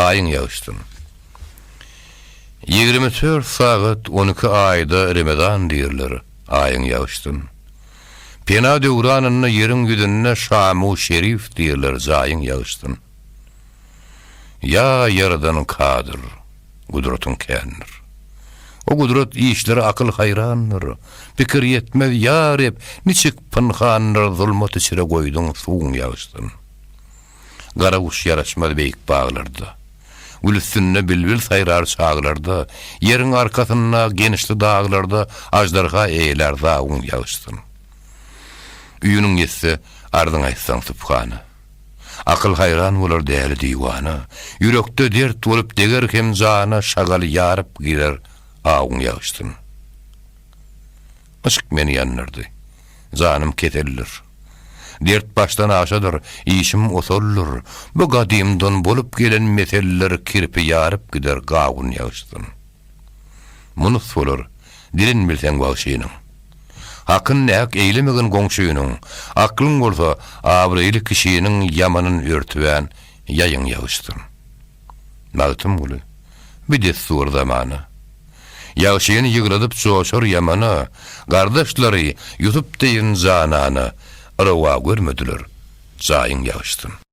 Aýyň ýagyşsyn. 24 sagat 12 aýda Remezan diýrler, Aýyň ýagyşsyn. Pena döwranynda ýeriň ýüzünde Şamu şerif diýrler, Jaýyň ýagyşsyn. Ýa Ýaradan kadyr, gudratyň kändir. O gudrat işlere akyl haýrandyr. Pikir ýetmez, ýa Reb, niçik pynhandyr Zulmat içre goýduň suwuň ýagyşsyn. Gara guş ýaraşmaz beýik baglarda. Gül üstünde bilbil saýrar çaglarda, Ýeriň arkasynda, genişli daglarda Aždarha eýlär zawyň ýagyşsyn. Üýnüň ýetse, arzyň aýtsaň Subhana. Akyl haýran bolar däli-diwana. Ýürekde dert bolup deger hem jana Şagal ýaryp girer awuň ýagyşsyn. Yşk meni ýandyrdy. Janym keseldir. Dert başdan aşadyr, işim osaldyr. Bu gadymdan bolup gelen meseldir Kirpi ýaryp gider gawun ýagyşsyn. Munus bolar, dilin bilseň wagşynyň. Hakyn nähak eýlemegin goňşynyň, Aklyň bolsa, abraýly kişiniň Ýamanyn örtübän ýaýyň ýagyşsyn. Magtymguly, bi dessur zamana. Ýagşyny ýygladyp joşar ýamana, Gardaşlary Ýusup deýin janana, Rowa görmediler, jaýyň ýagyşsyn.